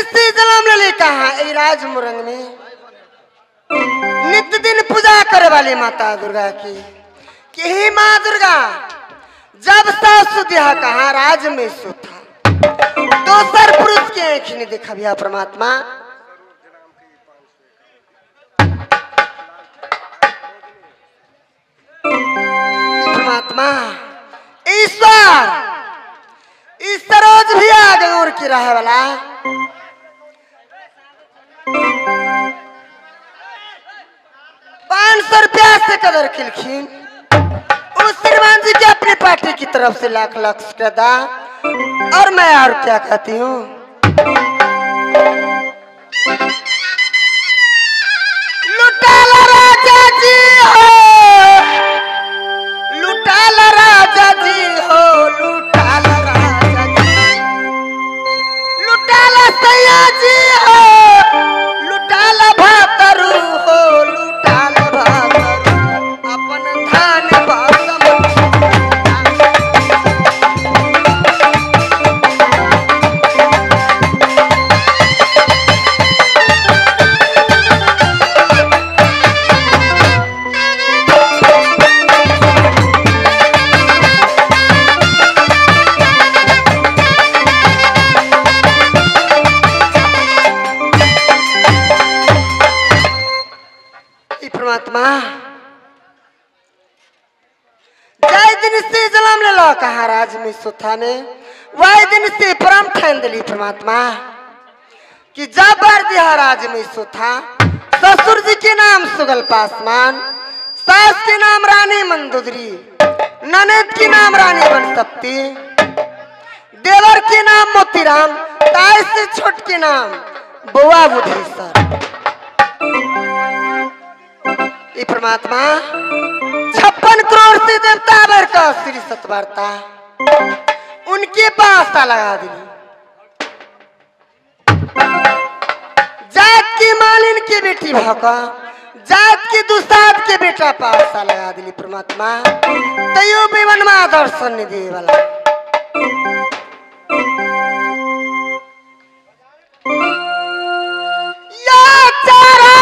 से जन्म ले कहा राज मुरंग में नित्य दिन पूजा करे वाली माता दुर्गा की कि ही माँ दुर्गा जब सासु दिया कहा राज में सुथा दोसर पुरुष के आँख नहीं देखा भैया परमात्मा। परमात्मा ईश्वर इस सरोज भी आगे की रहे वाला 500 रुपया से कदर खिलखिन उस श्रीमान जी के अपनी पार्टी की तरफ से लाख लाख शुक्रिया। और मैं और क्या कहती हूँ, लुटाला राजा जी हो, लुटाला राजा जी हो, लुटाला राजा जी, लुटाला सैया जी हो, लुटाला भातरू हो, लुटाला भातरू अपन धान बासम। परमात्मा जय दिन से जन्म ले लो कहा राज में सुथा में वह दिन से परम ठान दिली परमात्मा कि जब बार दिया राज में सुथा ससुर जी के नाम सुगल पासवान, सास के नाम रानी मंदोदरी, ननद के नाम रानी बनसप्ती, देवर के नाम मोतीराम, ताई से छोट के नाम बुआ बुधेश्वर। ये परमात्मा 56 करोड़ से देवता भर का श्री सतवार्ता उनके पास लगा दी। जात की मालिन की बेटी भाका जात की दुसाद के बेटा पास लगा दिली परमात्मा तयो बेवनमा दर्शन नहीं दे वाला। या चारा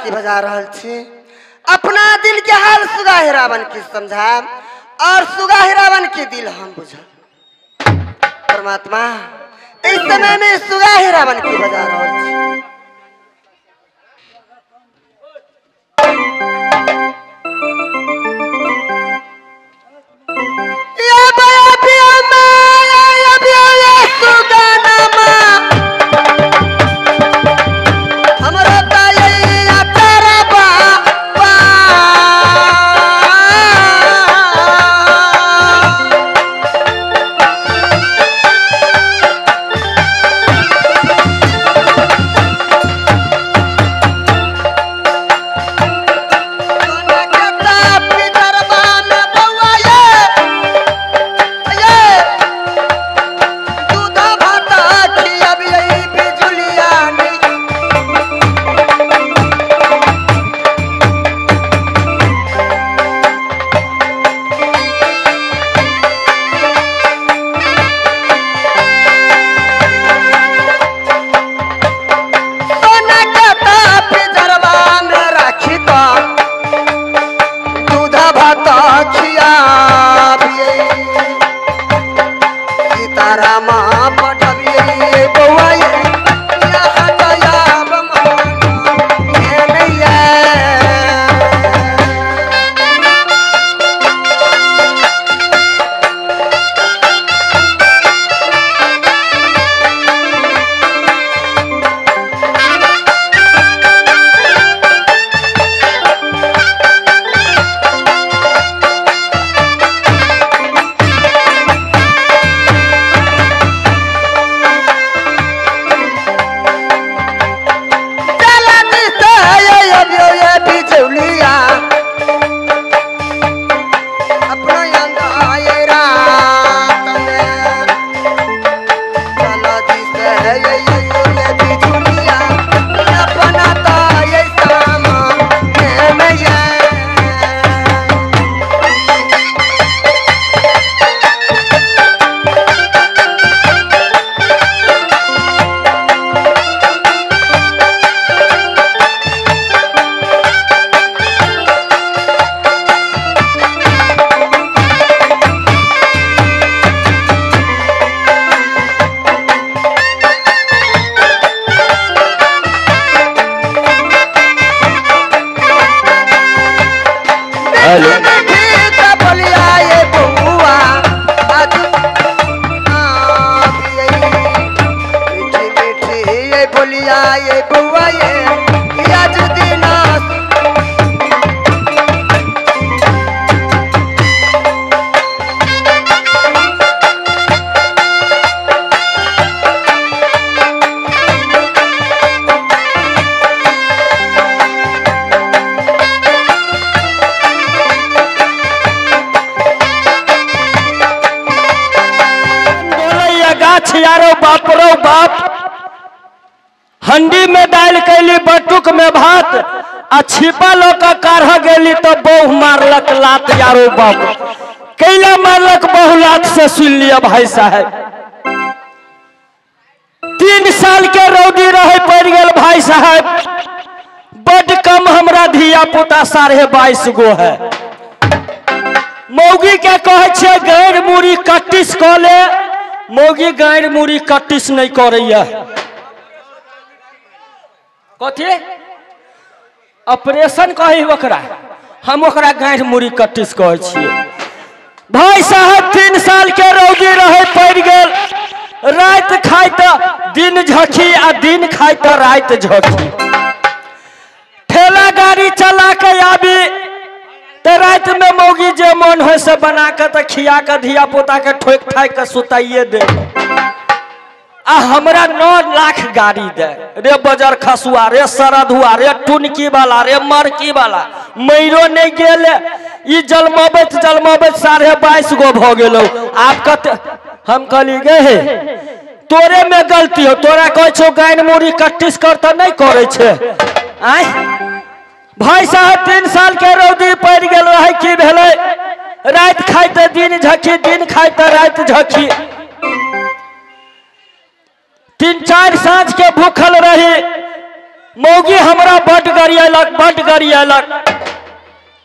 बजा रहल छी अपना दिल के हाल सुगा हिरावन की समझा और सुगा हिरावन के दिल हम बुझा। परमात्मा इस समय में सुगा हिरावन की बजा रहल छी। या बया पिया माया या पिया सुगा नामा हमरा रामा पठबियै बौआ ये यारो बाप रो बाप हंडी में डाल कैली बटुक में भात आ छिपा लो का काढ़ गेली तो बहु मारलक लात। यारो बाप कैला मारलक बहु लात से सुन लिया भाई साहब। 3 साल के रौदी रहे पड़ गल भाई साहब। बड कम हमरा धिया पुता 22.5 गो है। मौगी के कहे छे गैर मुड़ी कट्टिस कऽ ले, मौगी गाँड़ मुड़ी कट्टिस नहीं करैया। कथी ऑपरेशन कही ओकरा, हम ओकरा गाँड़ मुड़ी कट्टिस कहै छियै। भाई साहब 3 साल के रौदी रहे पड़ गेल। राति खाइ तऽ दिन झखी आ दिन खाइ तऽ राति झखी। ठेला गाड़ी चला के आबी तो रात में मौगी जे मन हो से बना के तो खिया के धिया पोता के ठोक ठाक के सुताइए दे। आ हमरा 9 लाख गाड़ी दे रे बजर खसुआ रे सरधुआ रे टुनकी वाला रे मरकी वाला मैरो नहीं गेले। ई जलमबैत जलमबैत 22.5 गो भ गेलो। आप कत हम कहली गे हे तोरे में गलती हो, तोरा कहै छौ गाइन मुड़ी कट्टिस कर तऽ नहीं करै छे। आय भाई साहब 3 साल के रौदी पड़ गेल रहे। की भेलै राति खाइ तऽ दिन झखी, दिन खाइ तऽ राति झखी। 3-4 साँझ के भूखल रही। मौगी हमरा बड गरियलक बड गरियलक।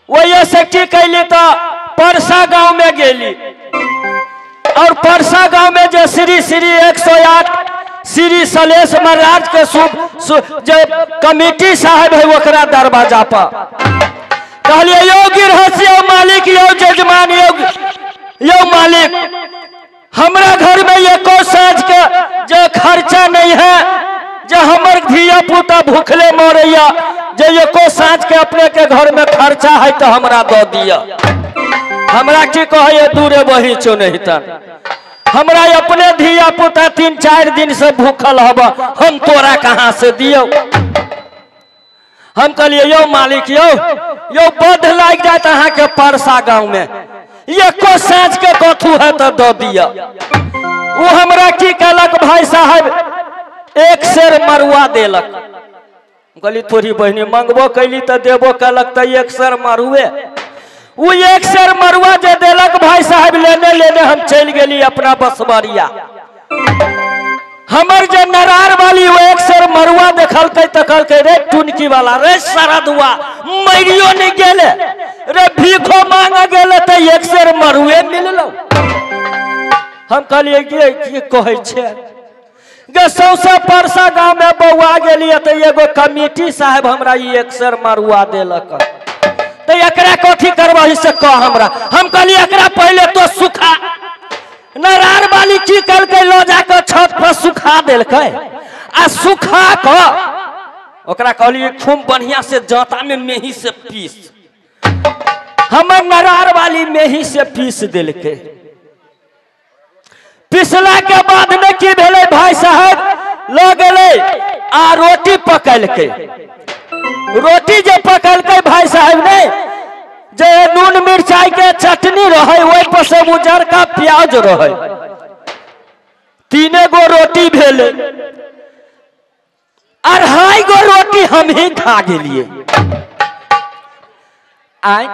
वही से की कैली तऽ परसा गांव में गेली और परसा गांव में जे श्री श्री 108 श्री सलेश महाराज के शुभ जे कमेटी साहब है ओकरा दरवाजा पर कहलिए यो गिरहस यो मालिक यो जजमान यो यो मालिक, हमरा घर में एको साँझ के जो खर्चा नहीं है, जो हमर धिया पुता भूखले मरैया, जे एको साँझ के अपने के घर में खर्चा है तो हमरा दऽ दिया। हमरा की कहैया दूरे बही चो नहीं तन हमरा अपने धिया पुता 3-4 दिन से भूखल हब, हम तोरा कहाँ से दियौ। हम कहलिए यो मालिक यो यो बध लागि जात अहाँ के परसा गांव में, एको साँझ के कथू है तो दऽ दिया। वो हमरा की कहलक भाई साहब 1 सेर मरुआ देलक। कहली थोड़ी बहिनी मंगबो कैली तो देबो कहलक तो 1 सेर मरुए। वो 1 सेर मरुआ जे देलक भाई साहब लेने लेने हम चलि गेली अपना बसवरिया। हमर जे नरार वाली वो 1 सेर मरुआ देखलकै तो कहलकै रे टुनकी वाला रे सरदुआ मरियो नहीं गेले रे भीखो मांग गेले तो 1 सेर मरुए मिललो। हम कहलिए गे की कहै छै गे सौंसे परसा गांव में बौआ गेलिए तो एगो कमिटी साहब हमरा ई एक सेर मरुआ देलक तो एकरा कथी करबही से कह हमरा। हम कहलिए एकरा पहले तो सुखा। नरार वाली की कलकै ल जाकर छत पर सुखा देलकै आ सुखा क ओकरा कहलिए खूब बढ़िया से जांता में मेही से पीस। हमर नरार वाली मेही से पीस देलकै। पिसला के बाद में की भेलै भाई साहब ल गेलै आ रोटी पकैलकै। रोटी जे पकैलकै भाई साहब ने जे नून मिरचाई के चटनी रहे ओहि पर से उजरका प्याज रहे। 3 गो रोटी भेलै 2.5 गो रोटी हम ही खा गेलिए। आय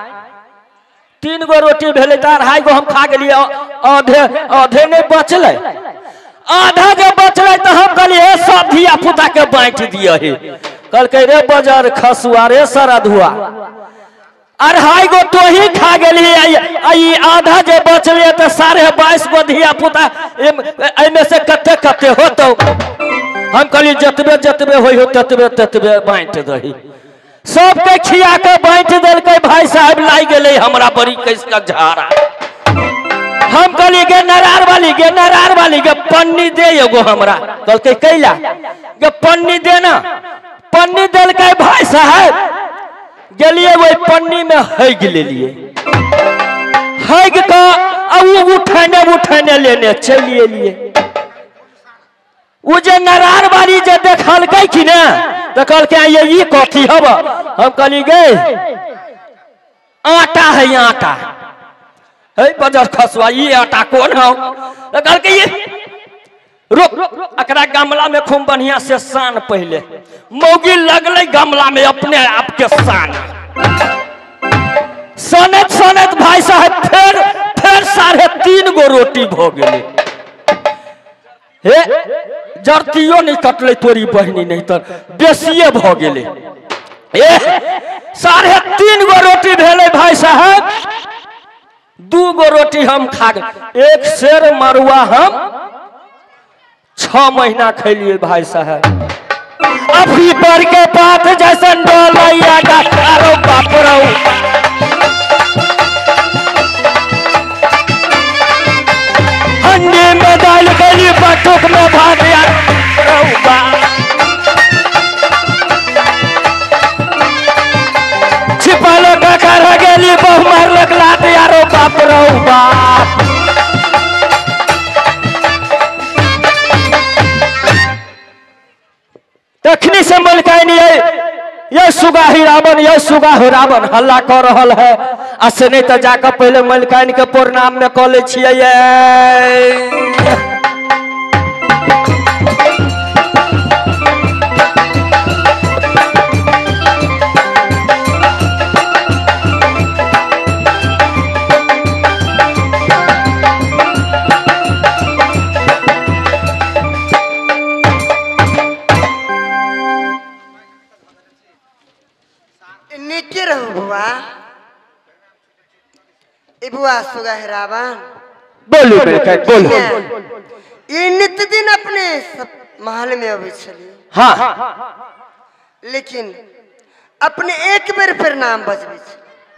3 गो रोटी भेलै तऽ 2.5 गो हम खा गेलिए। आधे आधे नहीं बचलै। आधा जे बचलै तऽ हम कहलिए सब धिया पुता के बाँटि दिए। कहलकै रे बजर खसुआ रे सरधुआ 2.5 गो तो ही खा गेली आधा जे बचलै तऽ 22.5 गो धिया पुता एहिमे से कते कते होतौ। हम कहलिए जतबे जतबे होइ हो ततबे ततबे बाँटि दही। सबके खिया के बाँटि देलकै भाई साहब। लागि गेलै हमरा बड़ी कैस के झाड़ा। हम कहलिए गे नरार वाली गे नरार वाली गे पन्नी दे एगो हमरा। कहलकै कैला गे पन्नी दे ना। पन्नी देलकै भाई साहब। गेलिए वही पन्नी में हगि लेलिए। हगि के आ उ उठेने उठेने लेने चलि एलिए। उ जे नरार वाली जे देखलकै कि ने तो कहलकै ये ई कथी हब। हम कहली गे आटा है आटा है बजर खसुआ ई आटा कोन हौ। तो कहलकै ये रुक एकरा गमला में खूब बढ़िया से सान। पहले मौगी लगलै गमला में अपने आप के सान। सनत सनत भाई साहब फेर फेर 3.5 गो रोटी भ गेलै। हे जरतियो नहीं कटलै तोरी बहिनी नहीं तर बेसिए भ गेलै। ए 3.5 गो रोटी भेलै भाई साहब। 2 गो रोटी हम खा गए। 1 सेर मरुआ हम 6 महीना खैलिए भाई साहब। अभी पर के पात जैसन डोलैया गारो बाप रौ। हंडी में दाल गली बटुक में भात यार रौ। छिपालो काका रह गेली बहु मारलक लात यारो बाप रौ बाप। तखनी से मलकाइन ये सुगाही रावण ये सुगाही रावण हल्ला कर रहल है। आ से नहीं तो जाकर पहले मलकाइन के प्रणाम में कऽ लै छियै। बोलू बोलू। ई नित्य दिन अपने सब महल में अबै छलिए। हाँ लेकिन अपने एक बेर प्रणाम बजबै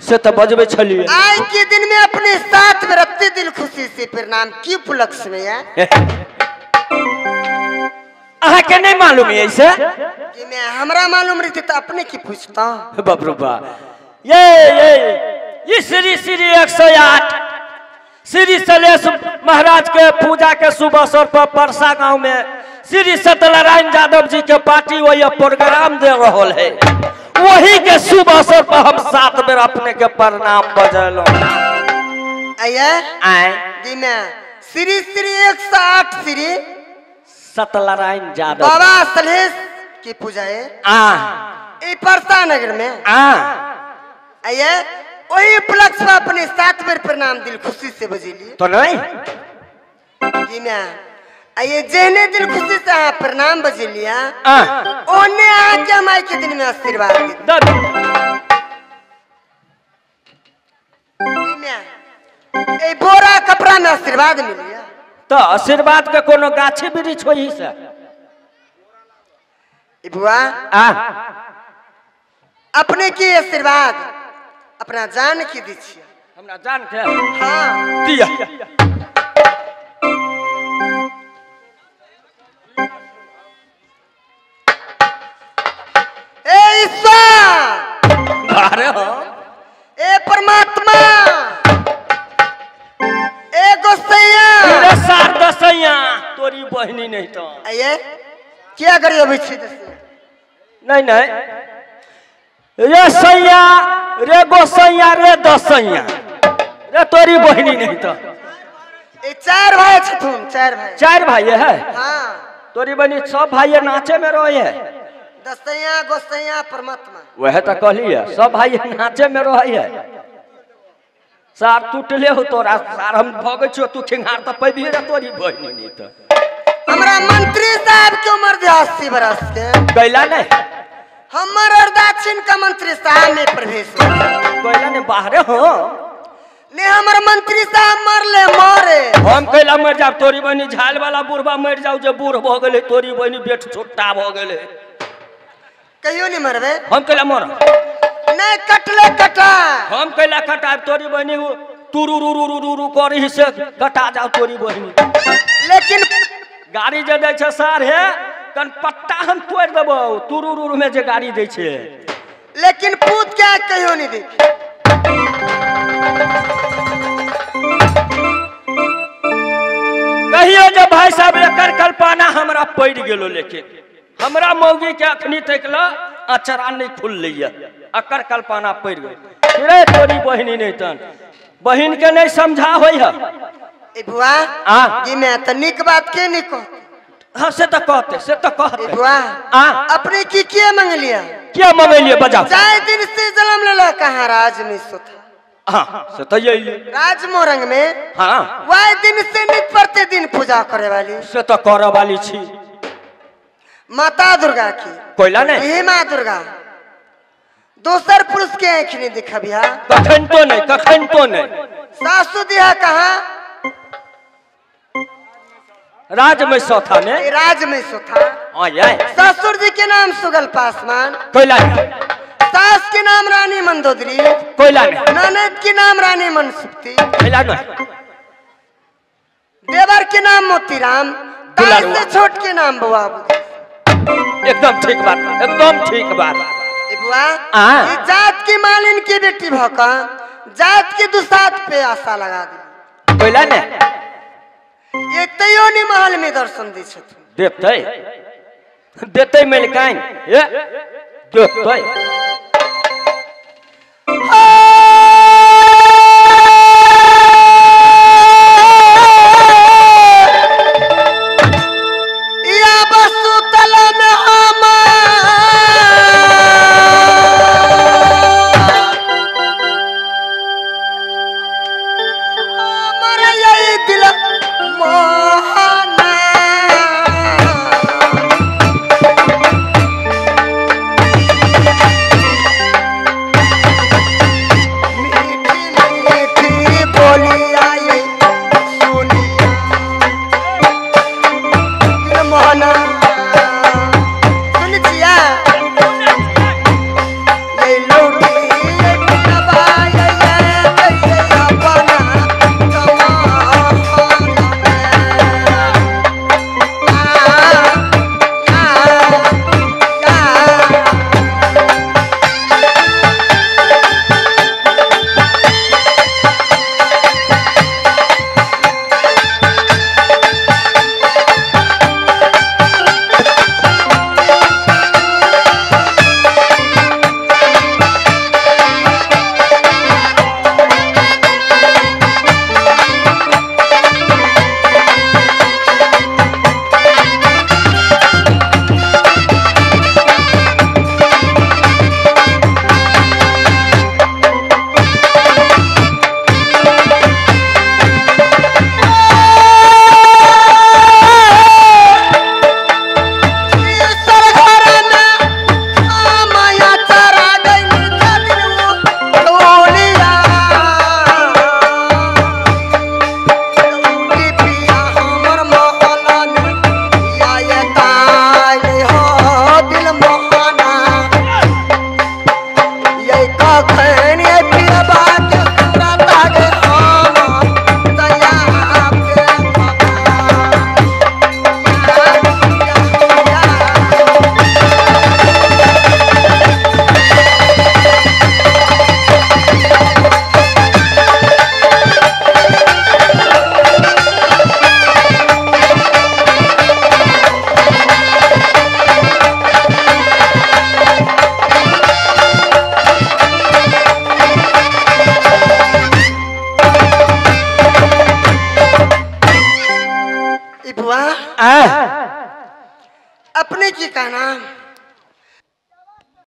से तो बजबै छलिए। आइ के दिन में अपने 7 बेर अते दिल खुशी से प्रणाम की उपलक्ष्य में यार। अहाँ के नहीं मालूम है ऐसे कि मैं हमरा मालूम रहते तो अपने की पूछता। बाप रे बा ये ये श्री श्री 108 श्री सलेश महाराज के पूजा के शुभ अवसर पर परसा गांव में श्री सत्यनारायण यादव जी के पार्टी वही प्रोग्राम दे रहा है। वही के शुभ अवसर पर हम 7 बेर अपने के प्रणाम बजलो। श्री श्री 108 श्री सत्यनारायण यादव बाबा सलेश की पूजा है आ परसा नगर में। आये वही उपलक्ष्य में अपने 7 बेर प्रणाम दिल खुशी से बजेली तो नहीं जी मैं आये जेने दिल खुशी से अहाँ प्रणाम बजेलिया ओने अहाँ के हम आई के दिन में आशीर्वाद दे। बोरा कपड़ा में आशीर्वाद मिलिया। तो आशीर्वाद के कोनो गाछी वृक्ष होई से बुआ आ अपने की आशीर्वाद अपना जान की दीजिए। हमरा जान के? हाँ दिया। ए ईश्वर, अरे हो, ए परमात्मा, ए गोसैया, रे सार दसैया तोरी बहिनी नहीं तो आइए क्या करियो बिछि दसैया? नहीं नहीं रे सैया रे गोसैया रे दसैया रे तोरी बहिनी नहीं तो। ए चार भाई छथुन, चार भाई। चार भाई है? हाँ। तोरी बहिनी सब भाई नाचे में रहे है। दसैया गोसैया परमात्मा वह तो कहली है सब भाई नाचे में रहे है। सार टूटले हो तोरा सार हम भगै छियो तू खिंगार त पैबी रे तोरी बहिनी नहीं तो। हमरा मंत्री साहब के उम्र दे 80 बरस के कैला नहीं हमर और दक्षिण का मंत्री साहब में प्रवेश कैला नहीं बाहरे हो ने हमर मंत्री साहब मरले मरे हम कैला मर जाब तोरी बहिनी झाल वाला बुढ़बा मर जाऊ जे बूढ़ भ गेलै तोरी बहिनी बेट छोटा भ गेलै कहियो नहीं मरबे। हम कैला मर नहीं कटले कटा हम कैला कटा तोरी बहिनी तुरु रु रु रु रु करही से कटा जाओ तोरी बहिनी। लेकिन गाड़ी जे दै छै सार हे कन पत्ता हम तोड़ देबो तुरु रु में जे गाड़ी दै छै। लेकिन पूत के कहियो नहीं देखी। कहियो जे भाई साहब एकर कल्पना हमरा पड़ि गेलो लेकिन हमरा मौगी के अखनी तक ल अचरा नहीं खुललै अकर कल्पना पड़ि गेल रे तोरी बहिनी नहीं तन बहिन के नहीं समझा होय है। ए बुआ जी मैं त निक बात के नहीं कहते। हाँ से तो कहते से तो कहते। ए बुआ अपने की के मंगलिया क्या मंगलिया बजाओ। चार दिन से जन्म लेला कहाँ राज में सोथा। हाँ से तो यही राज मोरंग में। हाँ वह दिन से नित प्रतिदिन पूजा करे वाली से तो करे वाली छी माता दुर्गा की कोयला नहीं ये माँ दुर्गा दोसर पुरुष के आँख नहीं दिखबिया कखन तो नहीं कखन तो नहीं। सासू दिया कहाँ राज में सोथा ने राज में सोथा। हाँ ये ससुर जी के नाम सुगल पासवान कोयला नहीं सास के नाम रानी मंदोदरी कोयला नहीं ननद के नाम रानी मनसुप्ती कोयला नहीं देवर के नाम मोतीराम ताई से छोट के नाम बुआ। एकदम ठीक बात एकदम ठीक बात। बुआ जात की मालिन की बेटी भका जात के दुसात पे आशा लगा दी कोयला ने ये तैयो नहीं महल में दर्शन दी छथुन देतै देतै मेलकाइन ए देतै। या बसुतल में हम हमर यही दिल मोहना आ अपने की का नाम?